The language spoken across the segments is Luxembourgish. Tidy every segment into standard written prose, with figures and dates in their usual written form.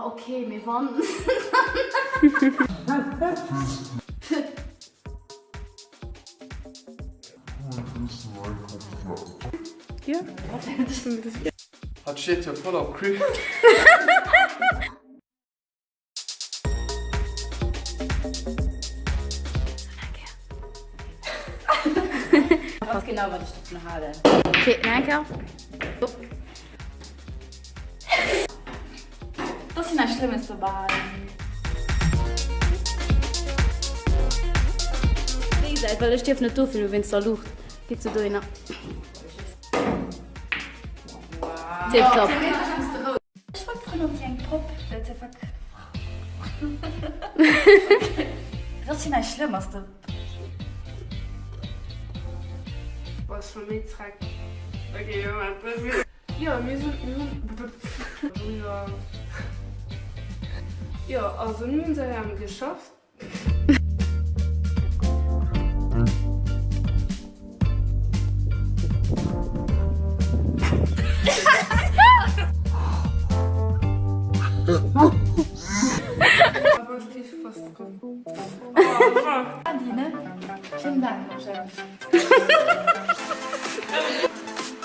ok, mee wann. Hatt steet jo voll op Creep. Ganz genau wat ech dovun halen. Ok, nach eng Kéier. Et ass jo näischt Schlëmmes dobäi. Déi Säit, well ech dierf net do filmen wéinst der Luucht. Geet se dohinner. Tiptop. Ech wollt froen ob déi eng Popp ze verk. Et ass jo näischt Schlëmmes do. Boah, ass schon méi zreck. Ok, Moment, dat ass. Jo, mir sinn, mir hunn. Doriwwer. Jo, also mir hunn se geschafft.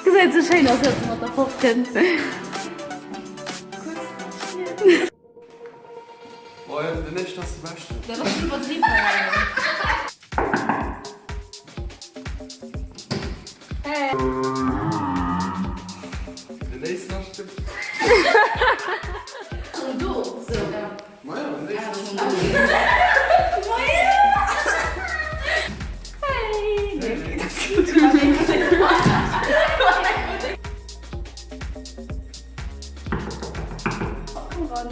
Gesäit sou schéin aus, wéi se mat der Popp kënnt. Oh jo, den éischten ass de beschten. Dat ass iwwerdriwwen. Den éischten ass de. Schon do, sou. Majo, den éischten ass de beschten. Komm ran.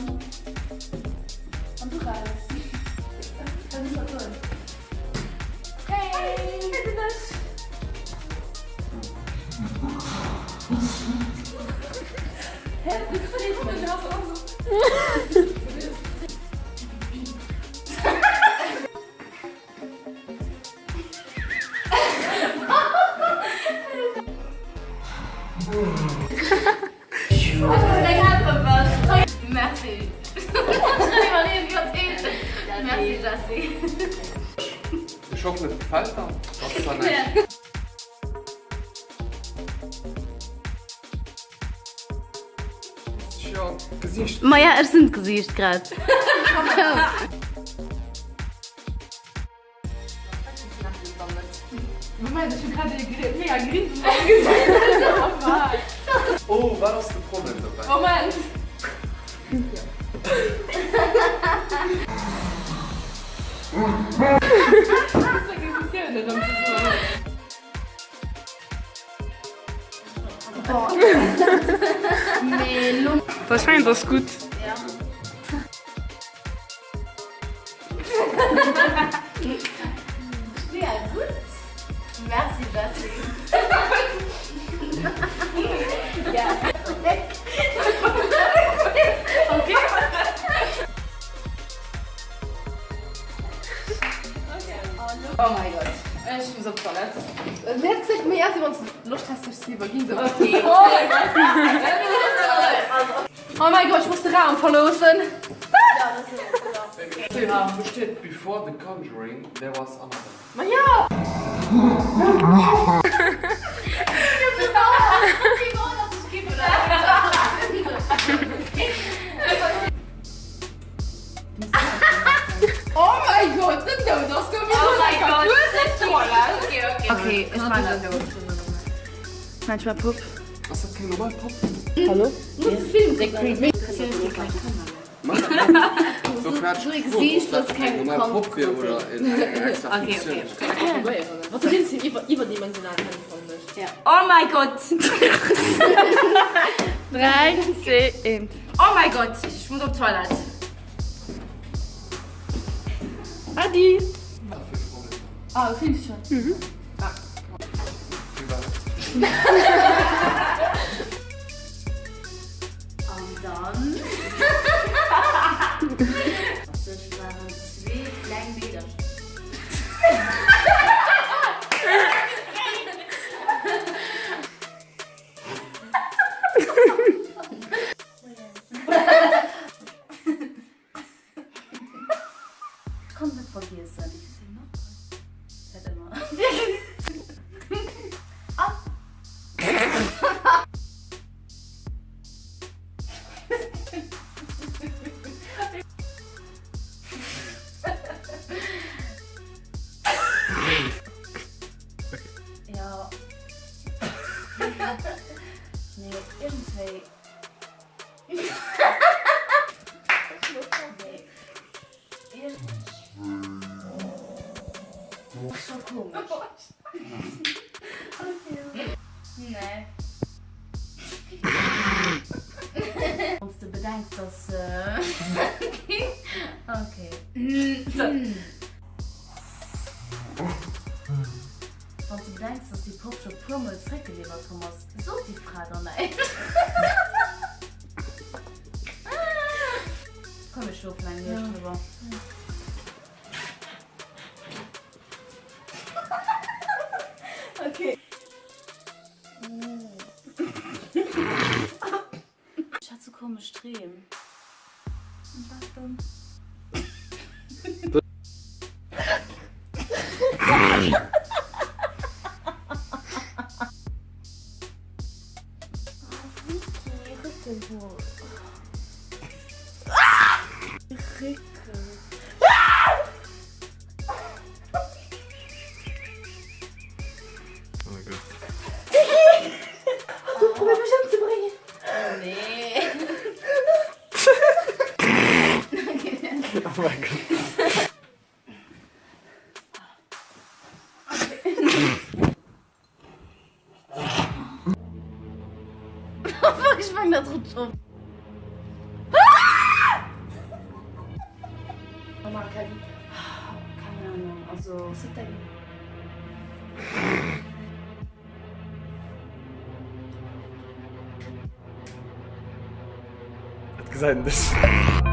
An du raus. Wat muss dat soen? Hey! Hei sinn ech! Hä? Du verstees mech net. Merci. Merci Jessie. Ech hoffen et gefällt der. Ass zwar näischt. Maja ech sinn d'Gesiicht grad. Moment, ech hu grad e mega Grinsen am Gesicht. Oh, wat ass de Problem dobäi? Moment. Dat ass gutt. Mega gutt. Merci Jessie. Oh my God, ech muss op d'Toilette. Du hätt gesot, méi Ässi, wann s du Loscht häss sech ze iwwerginn. Sou. Okay. Oh my God. Oh my God, ech muss de Raum verloossen. Do steet Before the Conjuring there was Annabelle. Ma jo! Oh my God, den Doud ass komm. Oh my God. Du hues net d'Toilette. Okay, ech man dat elo. Manchmal Pupp. Ass dat keng normal Popp? Hallo? Do quetscht So e Gesiicht, ob dat dat eng keng normal Popp wier oder eng extra Okay, okay. Funktioun. Wat du sinn iwwerdimensional fannen ech. Oh my God! 3, 2, 1. Oh my God, ech muss op d'Toilette. Adi! Ah, du films schon? Mhm. Ah. An dann. Sech waren zwee kleng Meedercher. konnt net vergiessen. Seit ëmmer. An. Jo. Nee, iergendswéi. Wanns de bedenks dass okay. Wanns de bedenks dass déi Popp scho puer mol zréckgeliwwert komm ass, sot déi Fra dann näischt? Komm mir schlofen eng Nuecht driwwer. Okay. Ech hat sou komesch Dreem. Wat dann? Vicky, rëttel mol. Réckel. Oh mein Gott. Du probéiers mech ëmzebréngen. Oh nee. Oh mein Gott. Fuck, ech fang dat rutsch op. Keng Ahnung, also. Et gesäit en dech.